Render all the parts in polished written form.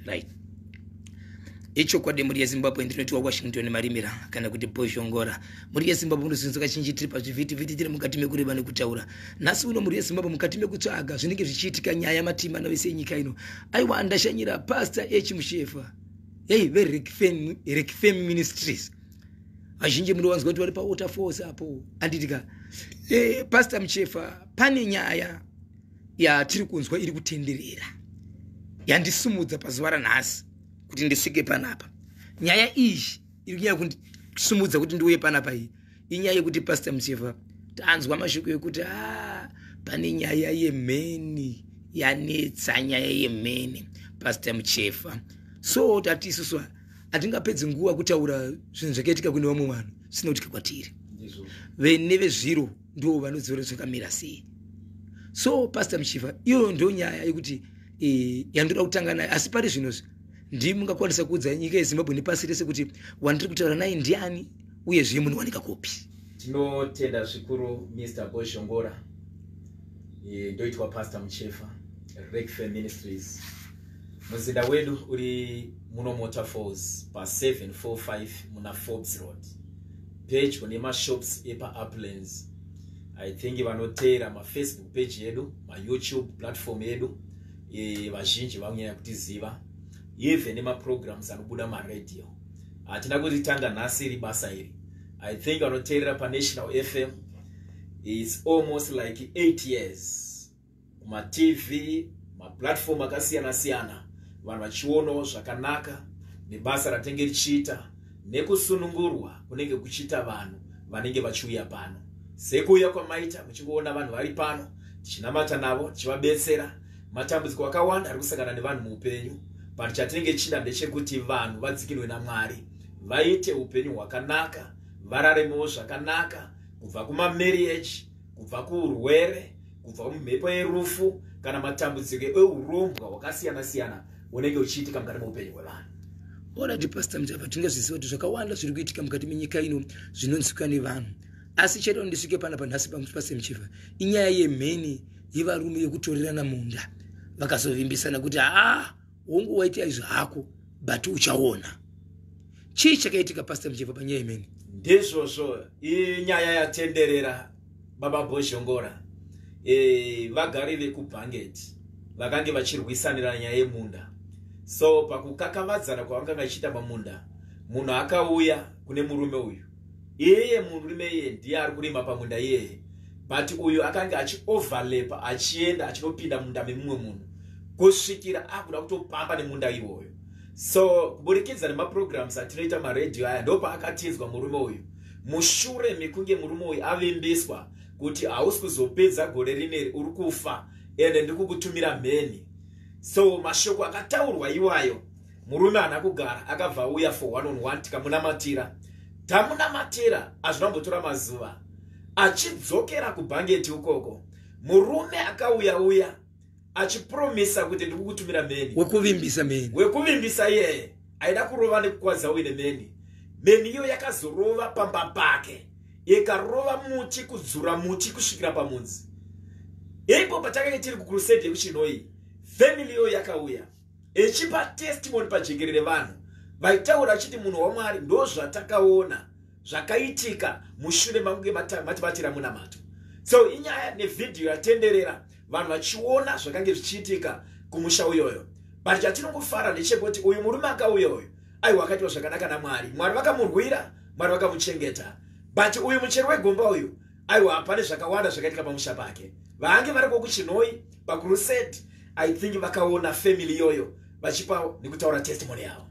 Right, ichokwadi mhuri yeZimbabwe, ndinotiwa Washington Marimira kana kuti Bozhongora. Mhuri yeZimbabwe, munozinzwa kazhinji tiri pazvivhitivhiti, tiri mukati mekureva nekutaura. Nhasi uno, mhuri yeZimbabwe, mukati mekutsvaga zvinenge zvichiitika, nyaya matima navese enyika ino, aiwa, ndashanyira Pastor H Mushefa, hei, veRekfem Ministries. Vazhinji munowanzwa kuti vari paWaterfalls apo, anditika? Pastor Muchefa, pane nyaya yatiri kunzwa iri kutenderera yandisumudza pazuva ranhasi kuti ndisvike panapa. Nyaya iyi iri kunyanya kundisumudza kuti ndiuye panapa iyi inyaya yekuti, Pastor Muchefa, tanzwa mashoko ekuti a pane nyaya yemheni yanetsa, nyaya yemheni, Pastor Muchefa. So tati isusu hatingapedzi nguva kutaura zvinhu zvakaitika kune vamwe vanhu zvisina kuitika kwatiri. Vene vezviro ndo vanoziva kuti zvakamira sei. So Pastor Muchefa, iyoyo ndo nyaya yekuti yandoda kutanga nayo. Asi pari zvinozvi ndimi mungakwanisa kuudza nyika yeZimbabwe nepasi rese kuti wandiri kutaura naye ndiani, uyezve munowanika kupi? Tinotenda zvikuru, Mr Bozhongora. Ndoitwa Pastor Muchefa, Rekfam Ministries. Muzinda wedu uri muno Waterfalls, pa745 muna Forbes Road, pedyo nemashops epaUplands. I think vanoteera maFacebook page yedu, maYouTube platform yedu, vazhinji vanyanya kutiziva, even nemaprograms anobuda maradio. Hatina kuritanga nhasi iri basa iri. I think vanoteerera paNational FM, it's almost like 8 years kumaTV, maplatform akasiyana siyana, vanhu vachionawo zvakanaka nebasa ratinenge richiita nekusunungurwa kunenge kuchiita vanhu vanenge vachiuya pano, sekuuya kwamaita muchingoona vanhu vari pano, tichinamata navo, tichivabetsera. Matambudziko akawanda ari kusangana nevanhu muupenyu, but chatinenge tichida ndechekuti vanhu vadzikinwe naMwari, vaite upenyu hwakanaka, vararemewo zvakanaka, kubva kumamarriage, kubva kuurwere, kubva mumhepo yerufu kana matambudziko eurombwa hwakasiyana siyana unenge uchiitika mukati meupenyu hwevanhu. Alright, Pastor Muchefa, tingazviziva kuti zvakawanda zviri kuitika mukati menyika ino zvinonzwika nevanhu, asi chete ndisvike panapa nhasi, Pastor Muchefa, inyaya yemheni yevarume yekutorerana munda. Vakazovimbisana kuti haa, hongu, waita izvi hako, but uchaona. Chii chakaitika, Pastor Muchefa, panyaya yemheni? Ndizvozvo, inyaya yatenderera, Baba Bozhongora. Vagari vekuBhangeti vakange vachirwisanira nyaya yemunda. So pakukakavadzana kwavanga vachiita pamunda, munhu akauya kune murume uyu. Iye murume iye ndiye ari kurima pamunda iyeye, but uyu akanga achioverlapa, achienda achinopinda munda memumwe munhu kusvikira akuda kutopamba nemunda iwoyo. So kuburikidza nemaprograms atinoita maredhiyo aya, ndopaakatinzwa murume uyu mushure mekunge murume uyu avimbiswa kuti hausi kuzopedza gore rineri, uri kufa, ende ndiri kukutumira mheni. So mashoko akataurwa iwayo, murume haana kugara, akabva auya for one on one, tikamunamatira. Tamunamatira, hazvina kumbotora mazuva, achidzokera kuBhangeti ukoko, murume akauya uya achipromisa kuti ndiri kukutumira mheni. Wekuvimbisa mheni. Wekuvimbisa iyeye aida kurova nekukwadza uine mheni. Mheni iyo yakazorova pamba pake, ikarova muti, kudzura muti kusvikira pamudzi. Ipo patakanga tiri kucrusade yekuChinoi, family iyo yakauya ichipa testimony pajekerere. Vanhu vaitaura achiti, "Munhu waMwari, ndo zvatakaona zvakaitika mushure makunge matibatira munamato." So inyaya nevhidhiyo yatenderera, vanhu vachiona zvakange zvichiitika kumusha uyoyo. But chatinongofara ndechekuti uyu murume akauya uyu, aiwa, akaitwa zvakanaka naMwari. Mwari vakamurwira, Mwari vakamuchengeta. But uyu muchero wegomba uyu, aiwa, pane zvakawanda zvakaitika pamusha pake. Vange variko kuChinoi pacrusade, I think vakaona family iyoyo vachipa nekutaura testimony yavo.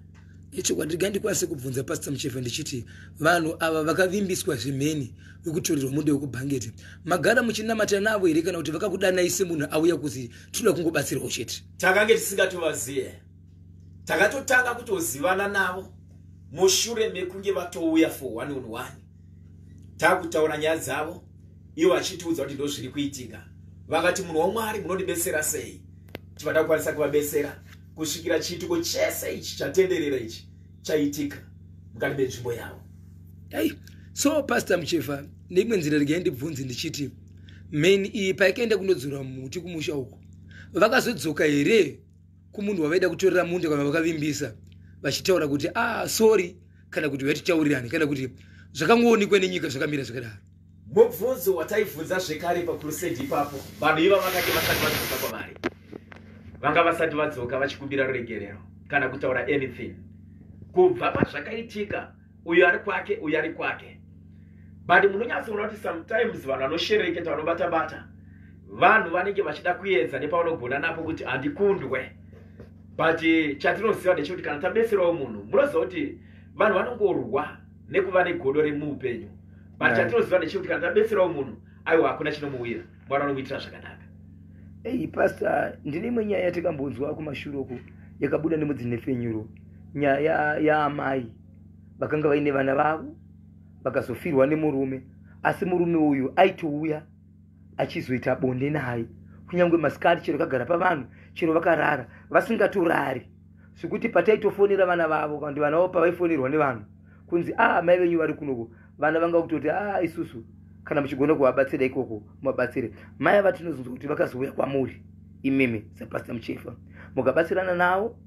Ichokwadi. Regai ndikwanise kubvunza, Pastor Muchefa, ndichiti vanhu ava vakavimbiswa zvemheni vekutorerwa munda wekuBhangeti, magara muchinamata navo here, kana kuti vakakudanai semunhu auya kuzi tinoda kungobatsirwawo chete? Takange tisingatovaziye. Takatotanga kutozivana navo mushure mekunge vatouya for one on one, takutaura nyaya dzavo, ivo vachitiudza kuti ndo zviri kuitika. Vakati, "Munhu waMwari, munondibetsera sei?" Tibva takukwanisa kuvabetsera kusvikira chiitiko chese ichi chatenderera ichi chaitika mukati menzvimbo yavo. Ei, so Pastor Muchefa, neimwe nzira regai ndibvunze ndichiti mheni iyi paikaenda kunodzura muti kumusha uko, vakazodzoka here? Kumunhu wavaida kutorera munda kana vakavimbisa vachitaura kuti ah, sorry, kana kuti vaititaurirani, kana kuti zvakangoonekwa nenyika zvakamira zvakadaro? Mubvunzo wataibvunza zvekare pakurusedi ipapo, vanhu iva vakati vasati vadzoka kwavari, vanga vasati vadzoka vachikumbira ruregerero kana kutaura anything kubva pazvakaitika. Uyo ari kwake, uyo ari kwake, but munonyatsoona kuti sometimes vanhu vanoshereketa, vanobata bata vanhu, vanenge vachida kuedza nepavanogona napo kuti handikundwe. But chatinoziva ndechekuti kana tabetserawo munhu, munoziva kuti vanhu vanongorwa nekuva negodo remuupenyu, but chatinoziva ndechekuti kana tabetserawo munhu, aiwa, hakuna chinomuwira. Mwari vanomuitira zvakanaka. Ei, Pastor, ndine imwe nyaya yatakambonzwa kumashure uku yakabuda nemudzinhepfenyuro, nyaya yaamai vakanga vaine vana vavo, vakazofirwa nemurume, asi murume uyu aitouya achizoita bonde naye kunyange masikati, chero kagara pavanhu, chero vakarara vasingatorari, zvekuti pataitofonera vana vavo kana kuti vana vavo pavaifonerwa nevanhu kunzi a ah, mai venyu vari kunoko, vana vanga kutoti a ah, isusu kana muchigona kuvabatsira ikoko, muvabatsire. Mai ava tinozonzwa kuti vakazouya kwamuri imimi saPastor Muchefa, mukabatsirana navo.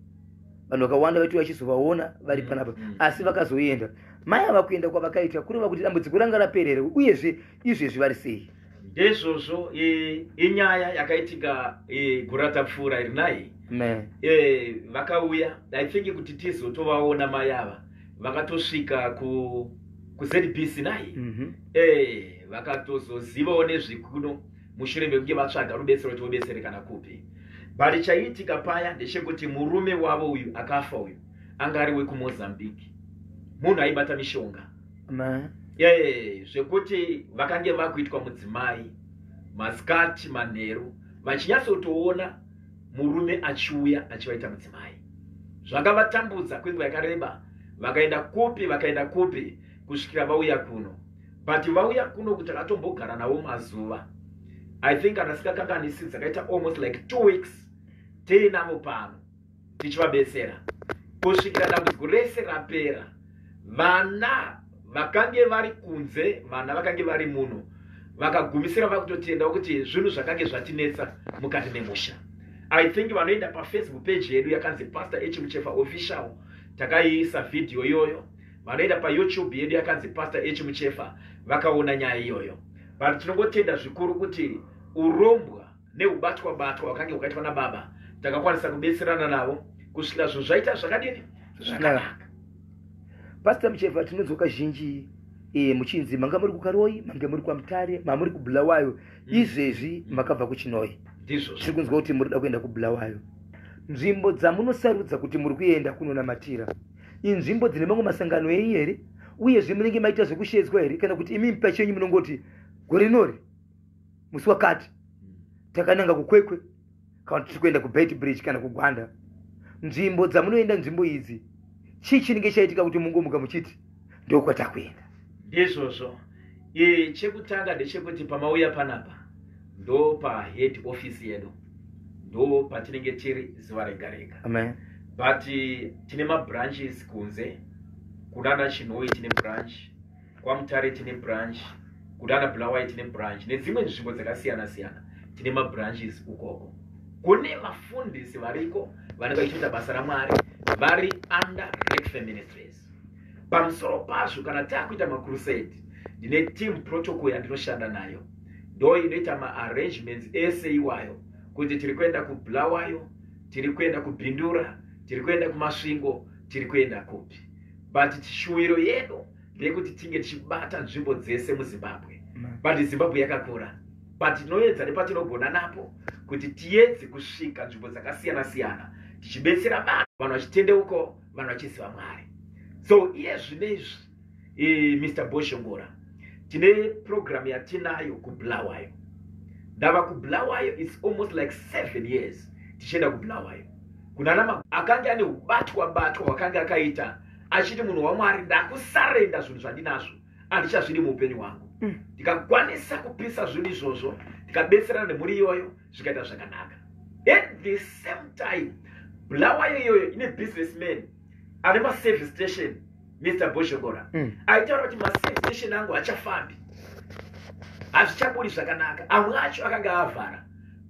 Vanhu vakawanda vaiti vachizovaona vari panapa. Asi vakazoenda mai ava, kuenda kwavakaita kureva kuti dambudziko ranga raperere? Uyezve izvezvi vari sei? Ndezvozvo, inyaya yakaitika gore ratapfuura iri nai. Vakauya, I think kuti tizotovaona mai ava vakatosvika kuZBC nai. Vakatozozivawo nezvekuno mushure mekunge vatsvaga rubetsero kuti vobetserekana kupi. But chaiitika paya ndechekuti murume wavo uyu akafa uyu anga ari wekuMozambique, munhu aibata mishonga. Zvekuti vakange vakuitwa mudzimai masikati manheru, vachinyatsotoona murume achiuya achivaita mudzimai. Zvakavatambudza kwenguva yakareba. Vakaenda kupi, vakaenda kupi, kusvikira vauya kuno. But vauya kuno kuti takatombogara navo mazuva, I think kana sikakanganisi dzakaita almost like 2 weeks tiinavo pano tichivabetsera kusvikira dambudziko rese rapera. Vana vakange vari kunze, vana vakange vari muno, vakagumisira vakutotendawo kuti zvinhu zvakange zvatinetsa mukati memusha. I think vanoenda paFacebook page yedu yakanzi Pastor H Muchefa Official, takaiisa vhidhiyo iyoyo. Vanoenda paYouTube yedu yakanzi Pastor H Muchefa, vakaona nyaya iyoyo. But tinongotenda zvikuru kuti urombwa neubatwa batwa hwakange hwakaitwa nababa, takakwanisa kubetserana navo kusvikira zvinhu zvaita zvakadini, zvakanaka. Pastor Muchefa, tinodzoka zhinji muchinzi manga muri kuKaroi, mange muri kwaMutare, mamuri kuBulawayo. Izvezvi makabva kuChinoi. Ndizvozvo. Tiri kunzwa kuti muri kuda kuenda kuBulawayo. Nzvimbo dzamunosarudza kuti muri kuenda kunonamatira inzvimbo dzine mamwe masangano enyu here? Uyezve munenge maita zvekushedzwa here, kana kuti imi pachenyu munongoti gore rinori musi wakati takananga kuKwekwe, kana kuti tiri kuenda kuBeitbridge kana kuGwanda? Nzvimbo dzamunoenda, nzvimbo idzi, chii chinenge chaitika kuti mungomuka muchiti ndokwatakuenda? Ndizvozvo. Chekutanga ndechekuti pamauya panapa ndo pahead office yedu, ndo patinenge tiri zuva rega rega. Amen. But tine mabranches kunze. Kunana Chinhoyi tine branch, kwaMutare tine branch, kunana Bulawayo tine branch, nedzimwe nzvimbo dzakasiyana siyana tine mabranches ukoko. Kune vafundisi variko vanenge vachitoita basa raMwari vari under Rekfe Ministries. Pamusoro pazvo, kana taakuita macrusade, ndine team protocol yandinoshanda nayo, ndo inoita maarrangements ese iwayo, kuti tiri kuenda kuBulawayo, tiri kuenda kuBindura, tiri kuenda kuMasvingo, tiri kuenda kupi. But shuwiro yedu ndeyekuti tinge tichibata nzvimbo dzese muZimbabwe, but Zimbabwe yakakura. But tinoedza nepatinogona napo kuti tiedze kusvika nzvimbo dzakasiyana siyana tichibetsera vanhu, vanhu vachitendeuko, vanhu vachiziva Mwari. So iye zvinezvi, Mr Boshongora, tine program yatinayo kuBulawayo. Ndava kuBulawayo, it's almost like 7 years tichienda kuBulawayo kunana akange ane ubatwa batwa hwakange akaita, achiti, "Munhu waMwari, ndakusurrender zvinhu zvandinazvo, handichazvidi muupenyu hwangu." Ndikakwanisa kupisa zvinhu izvozvo, ndikabetserana nemhuri iyoyo, zvikaita zvakanaka. At the same time, Bulawayo iyoyo ine businessman ane maservice station, Mr Boshongora, aitaura kuti maservice station angu hachafambi, hazvichabudi zvakanaka, amwe acho akanga avhara.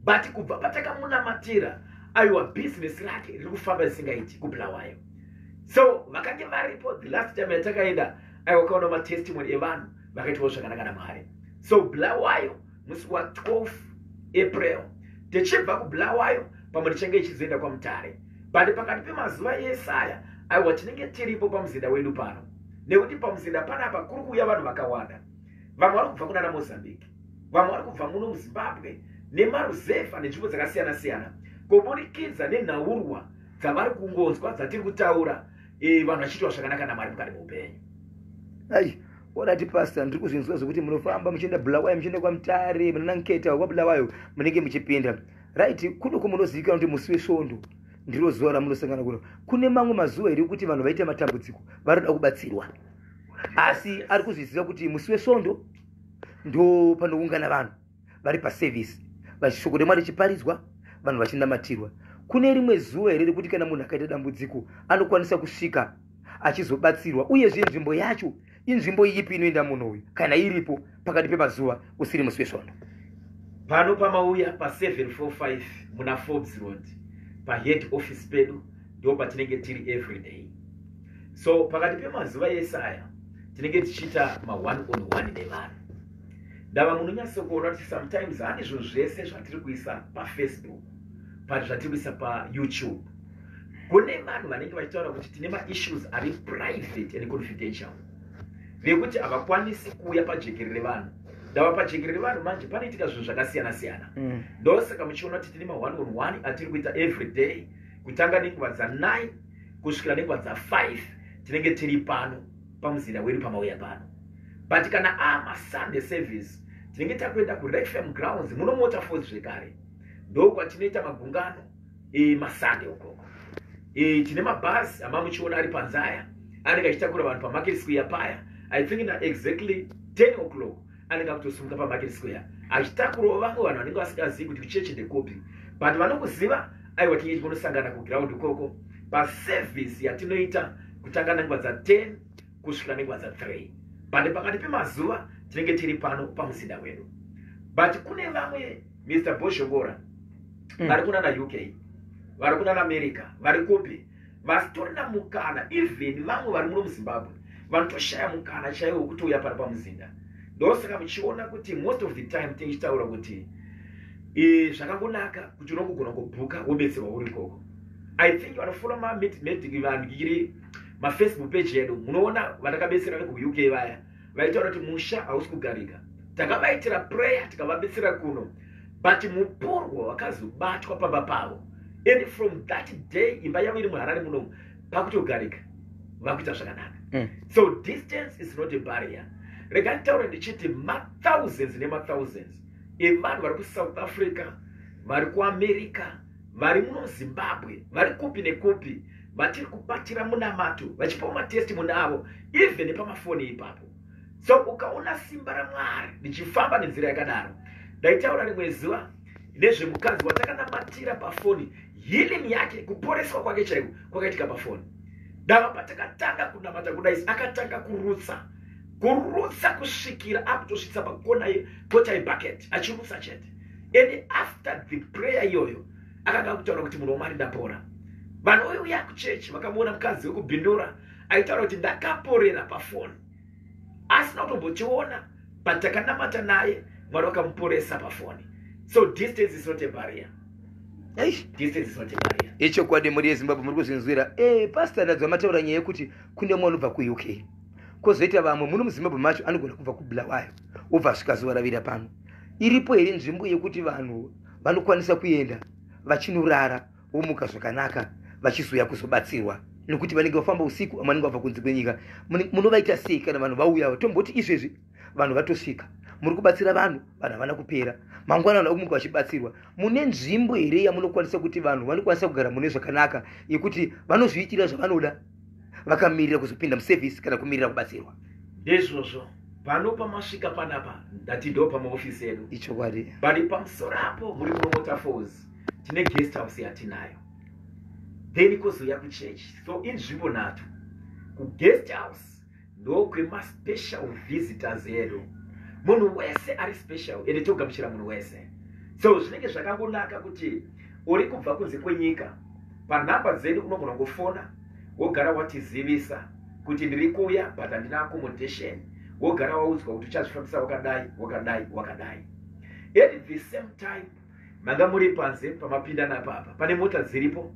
But kubva patakamunamatira, Aiwa, bhizinesi rake riri kufamba risingaiti kuBulawayo. So vakange varipo the last time yatakaenda, aiwa, kaona matestimony evanhu vakaitwawo zvakanaka naMwari. So Bulawayo musi wa12 April. Tichibva kuBulawayo, pamwe tichange ichizoenda kwaMutare, but pakati pemazuva esaya, aiwa, tinenge tiripo pamuzinda wedu pano, nekuti pamuzinda panapa kuri kuuya vanhu vakawanda. Vamwe vari kubva kunana Mozambique, vamwe vari kubva muno muZimbabwe nemaruzevha nenzvimbo dzakasiyana-siyana, kuburikidza nenhaurwa dzavari kungonzwa dzatiri kutaura, vanhu vachiitwa zvakanaka naMwari mukati muupenyu. Ai, orati pastor, ndiri kuzvinzwa zvekuti munofamba muchienda Bulawayo, muchienda kwaMutare, munananketa kwaBulawayo, munenge muchipinda. Right, kunoko munozivikanwa kuti musi weSvondo ndiro zuva ramunosangana kuno. Kune mamwe mazuva here kuti vanhu vaita matambudziko, varoda kubatsirwa, asi ari kuzviziva kuti musi weSvondo ndo panoungana vanhu vari paservice, vashoko reMwari richiparidzwa, vanhu vachinamatirwa? Kune rimwe zuva here rekuti kana munhu akaita dambudziko anokwanisa kusvika achizobatsirwa? Uyezve nzvimbo yacho inzvimbo ipi inoenda munhu uyu, kana iripo, pakati pemazuva usiri musi weSvondo? Pano pamauya pa745 muna Forbes Road, pahead office pedu, ndo patinenge tiri everyday. So pakati pemazuva ese aya tinenge tichiita ma1 on 1 nevanhu. Ndava munonyatsokuona kuti sometimes hani zvinhu zvese zvatiri kuisa paFacebook, but zvatiri kuisa paYouTube, kune vanhu vanenge vachitaura kuti tine maissues ari private and confidential, vekuti havakwanisi kuuya pajekerere revanhu. Ndava pajekerere revanhu manje panoitika zvinhu zvakasiyana siyana. Ndosaka muchiona kuti tine ma1 on 1 atiri kuita every day, kutanga nenguva dza9 kusvikira nenguva dza5, tinenge tiri pano pamuzinda wedu pamauya pano. But kana amaSunday service, tinenge takuenda kuRekfam Grounds muno Waterfalls zvekare, ndokwatinoita magungano emaSunday ukoko. Tine mabhazi amamuchiona ari panzaya, anenge achitakura vanhu paMarket Square paya. I think na exactly 10 o'clock anenge akutosimuka paMarket Square achitakurawo vamwe vanhu vanenge vasingazivi kuti kuchechi ndekupi, but vanokuziva, aiwa, tinenge tichinosangana kuground ikoko paservice yatinoita kutanga nenguva dza10 kusvika nenguva dza3. But pakati pemazuva tinenge tiri pano pamuzinda wedu. But kune vamwe, Mr Boshongora, vari kunana UK, vari kunana America, vari kupi, vasitorina mukana. Even vamwe vari muno muZimbabwe vanotoshaya mukana chaiwo wekutouya pano pamuzinda. Ndosaka muchiona kuti most of the time tichitaura kuti zvakangonaka kuti unongogona kubhuka wobetserwa uri ikoko. I think vanofollow vanhu maFacebook page edu, munoona vatakabetsera vekuUK vaya vaitaura kuti musha hausi kugarika. Takavaitira prayer, tikavabetsera kuno, but mupurwa wakazobatwa pamba pavo, and from that day imba yavo iri muHarare munomu pakutogarika, vakuita zvakanaka. So distance is not a barrier. Rega nditaure ndichiti mathousands nemathousands evanhu vari kuSouth Africa, vari kuAmerica, vari muno Zimbabwe, vari kupi nekupi, vatiri kubatira munamato vachipawo matestimony avo even nepamafoni ipapo. So ukaona simba raMwari richifamba nenzira yakadaro, ndaitaura rimwe zuva nezvemukadzi watakanamatira pafoni, healing yake, kuporeswa kwake chaiko kwakaitika pafoni. Ndava patakatanga kunamata kudai, akatanga kurutsa, kurutsa kusvikira akutosvitsa pakona kota yebucket, achirutsa chete. And after the prayer iyoyo akanga kutaura kuti, "Munhu waMwari, ndapora." Vanhu vaiuya kuchechi vakamuona mukadzi wekubhindura aitaura kuti, "Ndakaporera pafoni," asina kutombotiona, but takanamata naye, Mwari vakamuporesa pafoni. So distance is not a barrier. Distance is not a barrier. Ichokwadi, muri yeZimbabwe, muri kuzvinzwira. Pastor, ndadzwa mataura nyaya yekuti kune mwe anobva kuUK, kwozoita vamwe muno muZimbabwe macho anogona kubva kuBulawayo obva asvika zuva ravira pano. Iripo here nzvimbo yekuti vanhu vanokwanisa kuenda vachinorara, vomuka zvakanaka, vachizouya kuzobatsirwa, nekuti vanenge vafamba usiku, vamwe vanenge vabva kunze kwenyika? Munovaita sei kana vanhu vauya? Tomboti izvezvi vanhu vatosvika, muri kubatsira vanhu, vanhu havana kupera, mangwana vanhu vakumuka vachibatsirwa. Mune nzvimbo here yamunokwanisa kuti vanhu vanokwanisa kugara mune zvakanaka, yekuti vanozviitira zvavanoda vakamirira kuzopinda muservice kana kumirira kubatsirwa? Ndizvozvo, pano pamasvika panapa, ndati ndo pamaofisi edu. Ichokwadi. But pamusoro apo muri muno Waterfalls tine guest house yatinayo, then kozouya kuchechi. So inzvimbo nhatu. Kuguest house ndokwemaspecial visitors edu, munhu wese ari special, ende togamuchira munhu wese. So zvinenge zvakangonaka kuti Uri kubva kunze kwenyika, panhamba dzedu unogona kufona wogara watizivisa kuti ndiri kuuya but handina accommodation, wogara waudzwa kuti uchazvifambisa wakadai, wakadai, wakadai. At the same time, manga muri panze pamapinda napapa pane mota dziripo,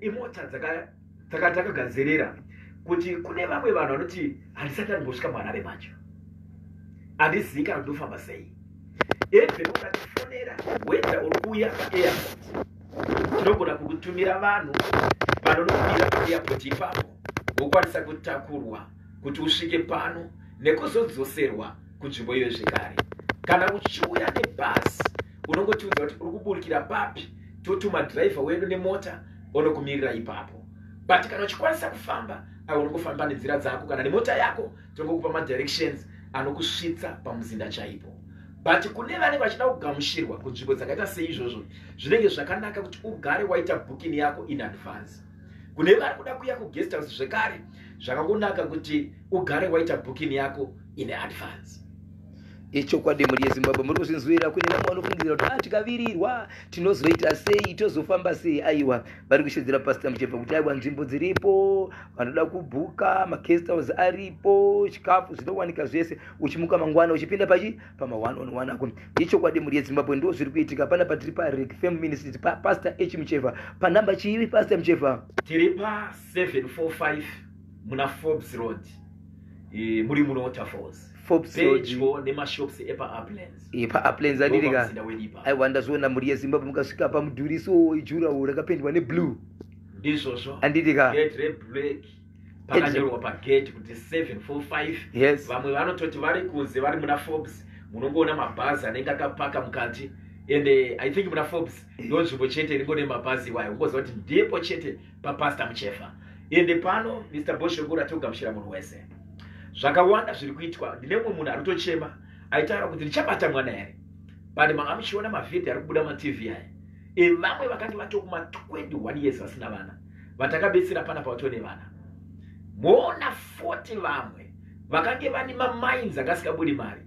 imota takagadzirira kuti kune vamwe vanhu vanoti handisati ndambosvika muHarare macho, handizivi kana kuti ndofamba sei. Even ukatifonera whether uri kuuya paairport, tinogona kukutumira vanhu vanonobira paairport ipapo, wokwanisa kutakurwa kuti usvike pano nekuzodzoserwa kunzvimbo iyoyo zvekare. Kana uchiuya nebhasi, unongotiudza kuti uri kuburikira papi, totuma dhiraivha wedu nemota onokumirira ipapo. But kana uchikwanisa kufamba, aiwa, unongofamba nenzira dzako kana nemota yako, tongokupa madirections anokusvitsa pamuzinda chaipo. But kune vanenge vachida kugamuchirwa kunzvimbo dzakaita seizvozvo, zvinenge zvakanaka kuti ugare waita booking yako in advance. Kune vari kuda kuuya kuguest house zvekare, zvakangonaka kuti ugare waita booking yako in advance. Ichokwadi, mhuri yeZimbabwe, muri kuzvinzwira. Kune vamwe vanofungidzira kuti tikavirirwa tinozoita sei, tozofamba sei? Aiwa, vari kushedzera Pastor Muchefa kuti aiwa, nzvimbo dziripo, vanoda kubhuka maguest house aripo, chikafu zvinowanika zvese. Uchimuka mangwana uchipinda pachi pama 1 on 1 ako. Ichokwadi, mhuri yeZimbabwe, ndo zviri kuitika pana patiri paRekfem Ministries, paPastor H Muchefa. Panhamba chii, Pastor Muchefa? Tiri pa745 muna Forbes Road, muri muno Waterfalls. Forbes Road. Pedyo nemashops epaUplands. PaUplands, andiri ka? Ndopamuzinda wedu ipapo. Aiwa, ndazviona, mhuri yeZimbabwe. Mukasvika pamudhuri so idurawall rakapendwa neblue. Ndizvozvo. Anditi ka? Gate reblack, pakanyorwa pagate kuti 745. Vamwe vanototi vari kunze, vari muna Forbes, munongoona mabhazi anenge akapaka mukati. And I think muna Forbes ndo nzvimbo chete iringone mabhazi iwayo, ungoziva kuti ndipo chete paPastor Muchefa. Ende pano, Mr Boshongora, togamuchira munhu wese. Zvakawanda zviri kuitwa. Ndine mumwe munhu ari kutochema, aitaura kuti ndichabata mwana here, but manga muchiona mavhidhiyo ari kubuda maTV aya evamwe vakange vatokuma 21 years vasina vana, vatakabetsera panapa vatone vana. Moona 40 vamwe vakange vane mamines angasingabudi mari.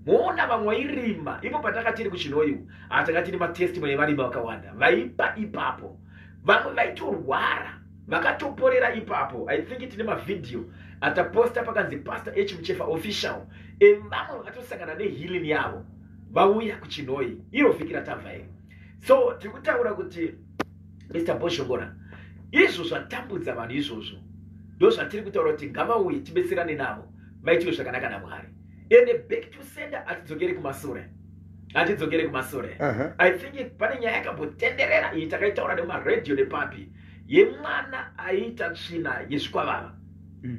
Moona vamwe vairima ipo pataka tiri kuChinhoyi, hatanga tine matestimony evarimi vakawanda vaipa ipapo. Vamwe vaitorwara vakatoporera ipapo. I think tine mavhidhiyo ataposta pakanzi Pastor H Muchefa Official, evamwe vakatosangana nehealing yavo vauya kuChinhoyi iro vhiki ratabva iri. So tiri kutaura kuti, Mr Boshongora, izvo zvatambudza vanhu izvozvo ndo zvatiri kutaura kuti ngavauye tibetserane navo, vaitiwe zvakanaka naMwari. Ende back to sender, hatidzokeri kumasure, hatidzokeri kumasure. I think pane nyaya yakambotenderera iyi, takaitaura nemaredhiyo nepapi, yemwana aiita tsvina yezvikwavava.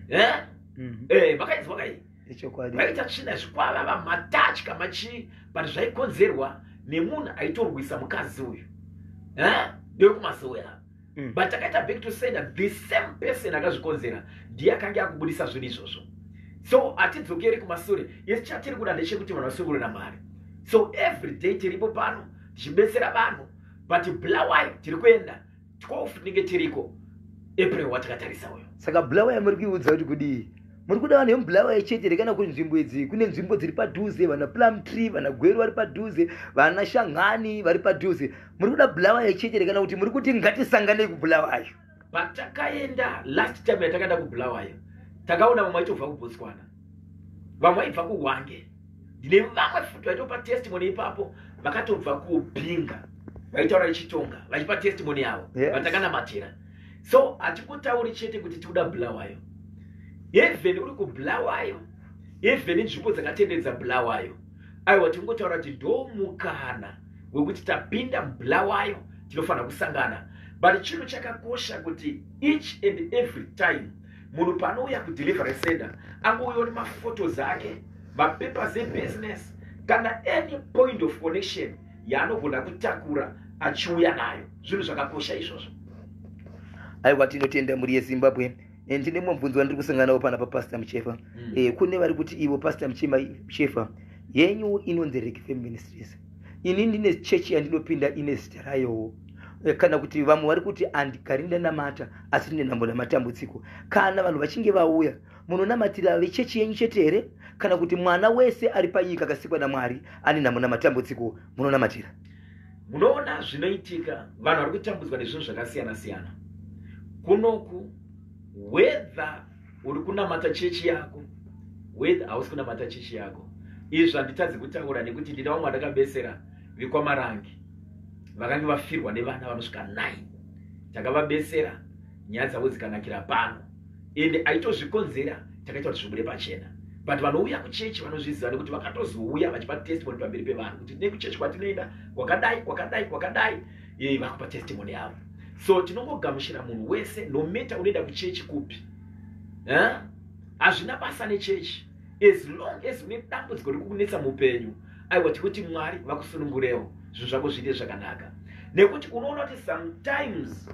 Eh? Makainzwa kai? Ichokwadi. Vaita tsvina yezvikwavava, matatya, machii, but zvaikonzerwa nemunhu aitorwisa mukadzi uyu. Eh? Ndewekumasoya. But takaita back to sender, the same person akazvikonzera ndiye akange akubudisa zvinhu izvozvo. So hatidzokeri kumasure. Isi chatiri kuda ndechekuti vanhu vasungure namwari. So every day tiripo pano tichibetsera vanhu, but Bulawayo tiri kuenda 12, tinenge tiriko April watakatarisa uyo. Saka Bulawayo muri kuiudza kuti kudii? Muri kuda vanhu vemuBulawayo chete here, kana kuti nzvimbo idzi kune nzvimbo dziri padhuze, vana Plumtree, vana Gweru vari padhuze, vana Shangani vari padhuze? Muri kuda Bulawayo chete here, kana kuti muri kuti ngatisanganei kuBulawayo? Patakaenda last time yatakaenda kuBulawayo, takaona vamwe vaitobva kuBotswana, vamwe vaibva kuHwange. Ndine vamwe futi vaitopa testimony ipapo, vakatobva kuBinga, vaitaura ichitonga vachipa testimony yavo vatakanamatira. So hatikutauri chete kuti tikuda Bulawayo. Even uri kuBulawayo, even nzvimbo dzakatenderedza Bulawayo, aiwa, tingotaura kuti ndo mukana wekuti tapinda muBulawayo, tinofanira kusangana. But chinhu chakakosha kuti each and every time munhu paanouya kudelivery center, angouyawo nemaphotos ake, mapapers ebusiness, kana any point of connection yaanogona kutakura achiuya nayo. Zvinhu zvakakosha izvozvo. Aiwa, tinotenda, mhuri yeZimbabwe. Ndine mumwe mubvunzo wandiri kusangana nawo pana paPastor Muchefa. Kune vari kuti ivo, Pastor Muchefa, yenyu inonzi Rekfem Ministries, ini ndine chechi yandinopinda ine zita rayowo. Kana kuti vamwe vari kuti handigari ndanamata asi ndine nhamo namatambudziko. Kana vanhu vachinge vauya, munonamatira vechechi yenyu chete here, kana kuti mwana wese ari panyika akasikwa naMwari ane nhamo namatambudziko munonamatira? Munoona zvinoitika, vanhu vari kutambudzwa nezvinhu zvakasiyana siyana kunoku. Whether uri kunamata chechi yako, whether hausi kunamata chechi yako, izvi handitadzi kutaura nekuti ndina vamwe vandakabesera vekwaMarangi vakange vafirwa nevana vanosvika 9. Takavabesera, nyaya dzavo dzikanakira pano, ende aitozvikonzera takaita kuti zvibude pachena. But vanouya kuchechi vanozviziva nekuti vakatozouya vachipa testimony pamberi pevanhu kuti nekuchechi kwatinoenda kwakadai, kwakadai, kwakadai, vakupa testimony yavo. So tinongogamuchira munhu wese, no matter unoenda kuchechi kupi, hazvina basa nechechi. As long as une dambudziko riri kukunetsa muupenyu, aiwa, tikuti Mwari vakusunungurewo, zvinhu zvako zviite zvakanaka. Nekuti unoona kuti sometimes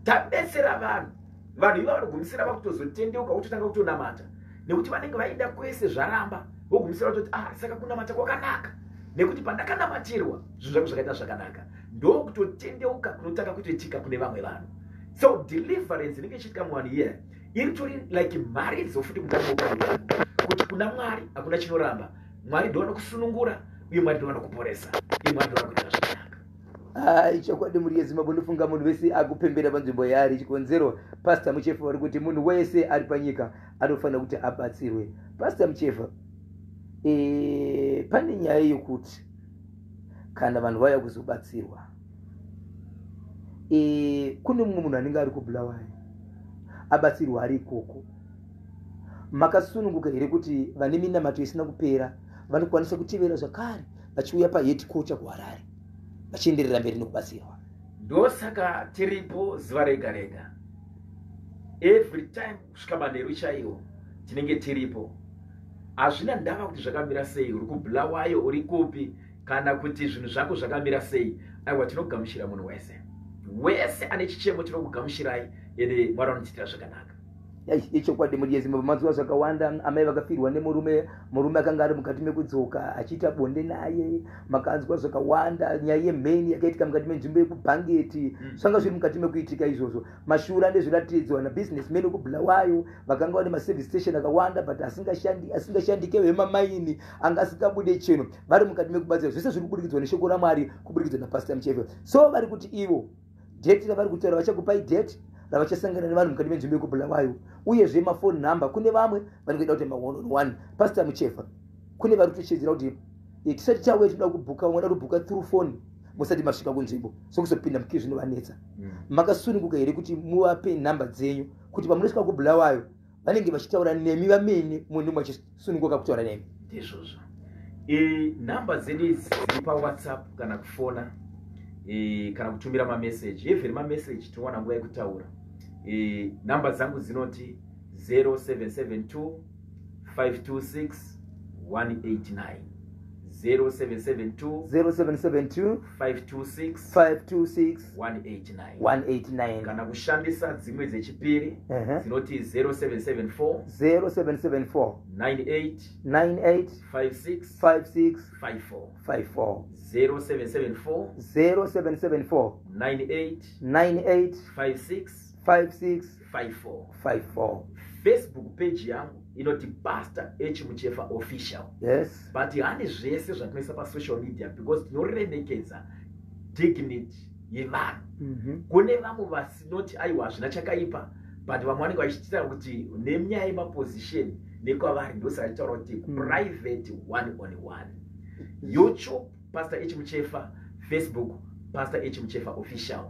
tabetsera vanhu, vanhu iva vanogumisira vakutozotendeuka, vototanga kutonamata, nekuti vanenge vaenda kwese zvaramba, vogumisira vatoti, "Ah, saka kunamata kwakanaka, nekuti pandakanamatirwa zvinhu zvangu zvakaita zvakanaka." Ndokutotendeuka kunotanga kutoitika kune vamwe vanhu. So deliverance inenge ichiitika muvanhu iyeya iri tori like mharidzo futi kutanga upenyu hwangu, kuti kuna Mwari hakuna chinoramba. Mwari ndo vanokusunungura, uye Mwari ndo vanokuporesa, uye Mwari ndo vanokuita zvakanaka. Ai, chokwadi, mhuri yeZimbabwe, ndofunga munhu wese akupembera panzvimbo yaari. Chikonzero, Pastor Muchefa vari kuti munhu wese ari panyika anofanira kuti abatsirwe. Pastor Muchefa, pane nyaya yokuti kana vanhu vauya kuzobatsirwa, kune mumwe munhu anenge ari kuBulawayo abatsirwa ari ikoko. Makasununguka here kuti vane minamato isina kupera vanokwanisa kutevera zvakare vachiuya paheadquarter kuHarare vachienderera mberi nekubatsirwa? Ndosaka tiripo zuva rega rega, every time kusvika manheru chaiwo tinenge tiripo. Hazvina ndava kuti zvakamira sei, uri kuBulawayo, uri kupi, kana kuti zvinhu zvako zvakamira sei, aiwa, tinogamuchira munhu wese. Wese ane chichemo tinokugamuchirai, ende Mwari vanotiitira zvakanaka. Ichokwadi, mhuri yeZimbabwe, mazuva zvakawanda amai vakafirwa nemurume, murume akanga ari mukati mekudzoka achiita bonde naye. Makanzwa zvakawanda, nyaya yemheni yakaitika mukati menzvimbo yekuBhangeti. Zvanga zviri mukati mekuitika izvozvo, mashura ndezviratidzo. Nabusinessman wekuBulawayo vakanga vane maservice station akawanda but asingashandike, vemamaini anga asingabude cheno, vari mukati mekubatsira. Zvese zviri kuburikidzwa neshoko raMwari kuburikidzwa naPastor Muchefe. So vari kuti ivo date ravari kutaura, vachakupai date ravachasangana nevanhu mukati menzvimbo yekuBulawayo, uyezve mafoni number kune vamwe vanenge kuti ma1 on 1. Pastor Muchefa, kune vari kutochedzera kuti tisati tauya tinoda kubhuka, vamwe vada kubhuka through phone musati masvika kunzvimbo, sokuzopinda muqueue zvinovanetsa. Makasununguka here kuti muvape nhamba dzenyu kuti pamunosvika kuBulawayo vanenge vachitaura nemi vamene, munhu machisununguka kutaura nemi? Ndizvozvo. Nhamba dzedu idzi dziri paWhatsApp kana kufona, kana kutumira mameseji, even mameseji tinowana nguva yekutaura. Nhamba dzangu dzinoti 0772 526 189, 0772 0772 526 526 189. 189. Kana kushandisa dzimwe dzechipiri dzinoti 0774 0774 98 98 56 56 54. 54. 0774 0774 98 98 56 56 54. 54. Facebook page yangu inoti Pastor H Muchefa Official. But handi zvese zvatinoisa pasocial media because tinoremekedza dignity yevanhu. Kune vamwe vasinoti aiwa, hazvina chakaipa, but vamwe vanenge vachitaura kuti nenyaya yemaposition nekwavari, ndosaka achitaura kuti private, one on one. YouTube, Pastor H Muchefa; Facebook, Pastor H Muchefa Official.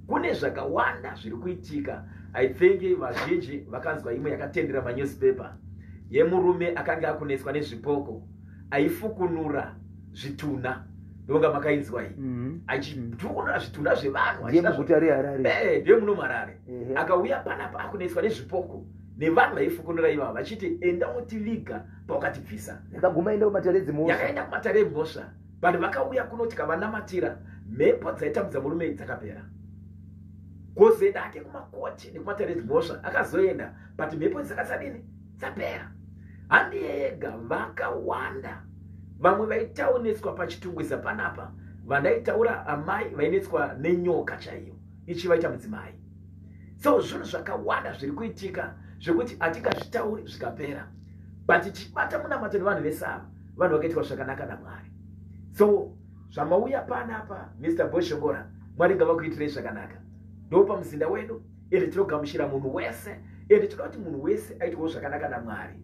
Kune zvakawanda zviri kuitika. I think vazhinji vakanzwa imwe yakatendera manewspaper yemurume akanga akunetswa nezvipoko, aifukunura zvitunha. Ndonga makainzwa iyi? Mhm. Achifukunura zvitunha zvevanhu. Ndiye muguta reHarare. Ndiye muno muHarare. Akauya panapa akunetswa nezvipoko nevanhu vaifukunura ivava, vachiti, "Enda unotiviga pawakatibvisa." Yakaguma enda kumatare dzimhosva. Yakaenda kumatare emhosva, but vakauya kuno tikavanamatira, mhepo dzaitambudza murume dzakapera. Kuzoenda ake kumakoti nekumatare edzimhosva akazoenda, but mhepo dzakatsadini? Dzapera. Handiye yega, vakawanda vamwe vaitaonetswa paChitungwiza panapa, vandaitaura, amai vainetswa nenyoka chaiyo ichivaita mudzimai. So zvinhu zvakawanda zviri kuitika zvekuti hatingazvitauri zvikapera, but tichibata munamato nevanhu vese ava, vanhu vakaitwa zvakanaka naMwari. So Zvamauya panapa, Mr Boshongora, Mwari ngavakuitirei zvakanaka. Ndopamuzinda wedu, ende tinogamuchira munhu wese, ende tinoda kuti munhu wese aitwewo zvakanaka naMwari.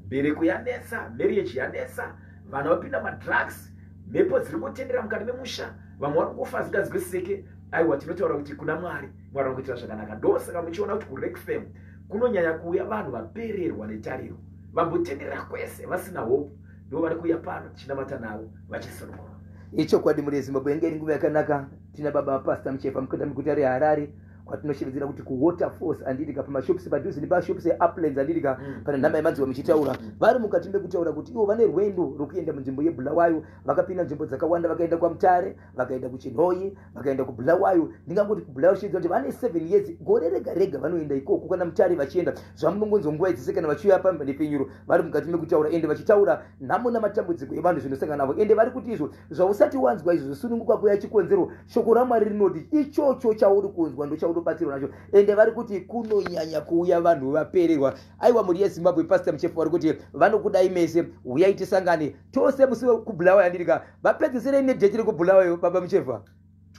Mbereko yanetsa, marriage yanetsa, vana vapinda madrugs, mhepo dziri kutendera mukati memusha, vamwe vari kufa zingazwisisike. Aiwa, tinotaura kuti kuna Mwari, Mwari vanokuitira zvakanaka. Ndosaka muchiona kuti kuRekfam kunonyanya kuuya vanhu vapererwa netariro, vambotenderera kwese vasina hope, ndo vari kuuya pano tichinamata navo vachisunungurwa. Ichokwadi, mhuri yeZimbabwe, yange iri nguva yakanaka. Tina baba Pastor Muchefa mukunda muguta reHarare, kwatinoshevedzera kuti kuWaterfalls, anditika, pamashops padhuze nepashops eUplands, anditika. Pane nhamba yamanzwa muchitaura, vari mukati mekutaura kuti ivo vane rwendo rwekuenda munzvimbo yeBulawayo. Vakapinda nzvimbo dzakawanda, vakaenda kwaMutare, vakaenda kuChinhoyi, vakaenda kuBulawayo. Ndingangoti kuBulawayo chiedza kuti vane 7 years, gore rega rega vanoenda ikoko kana Mutare vachienda. Zvamunongonzwa nguva idzise kana vachiuya pamhepfenyuro, vari mukati mekutaura, ende vachitaura nhamo namatambudziko evanhu zvinosangana navo. Ende vari kuti izvo zvausati wanzwa izvo zvisununguka kuya chikonzero, shoko raMwari rinoti ichocho chauri kunzwa ndochaunobatsirwa nacho. Ende vari kuti kunonyanya kuuya vanhu vapererwa. Aiwa, mhuri yeZimbabwe, Pastor Muchefu vari kuti vanokudai mese. Uyai tisangane tose musi wekuBulawayo, andirika. Vapedzisirei nedate rekuBulawayo, baba Muchefa.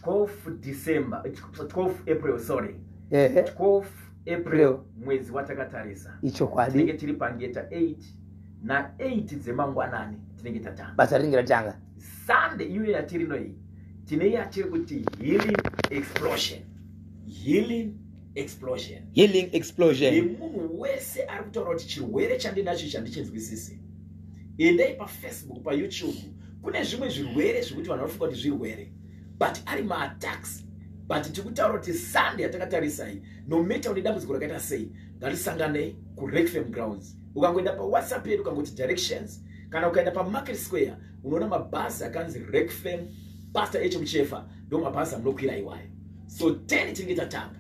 12 December, 12 April, sorry. 12 April, mwedzi watakatarisa. Ichokwadi. Tinenge tiri pangeta 8 na8 dzemangwanani, tinenge tatanga. Basa rinenge ratanga. Sunday iyoyo yatirino iyi, tine yatiri kuti healing explosion, healing explosion. Healing explosion. Yemunhu wese ari kutaura kuti chirwere chandinacho chandichinzwisisi, endai paFacebook, paYouTube. Kune zvimwe zvirwere zvekuti vanhu vanofunga kuti zvirwere, but ari maattacks. But tiri kutaura kuti Sunday yatakatarisa iyi, no matter une dambudziko rakaita sei, ngatisanganei kuRekfam Grounds. Ukangoenda paWhatsApp yedu, ukangoti directions, kana ukaenda paMarket Square, unoona mabhazi akanzi Rekfam, Pastor H Muchefa, ndo mabhazi amunokwira iwayo. So 10 tinenge tatanga.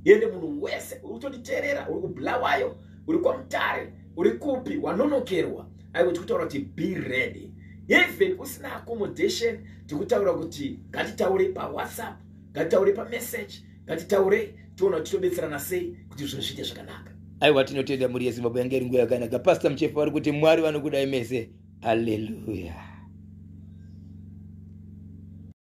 Ende munhu wese uri kutonditeerera, uri kuBulawayo, uri kwaMutare, uri kupi, wanonokerwa, aiwa, tikutaura kuti be ready. Even usina accommodation, tikutaura kuti ngatitaure paWhatsApp, ngatitaure pamessage, ngatitaure tiona kuti tobetserana sei kuti zvinhu zviite zvakanaka. Aiwa, tinotenda, mhuri yeZimbabwe. Yange iri nguva yakanaka. Pastor Muchefa vari kuti Mwari vanokudai mese. Aleluya.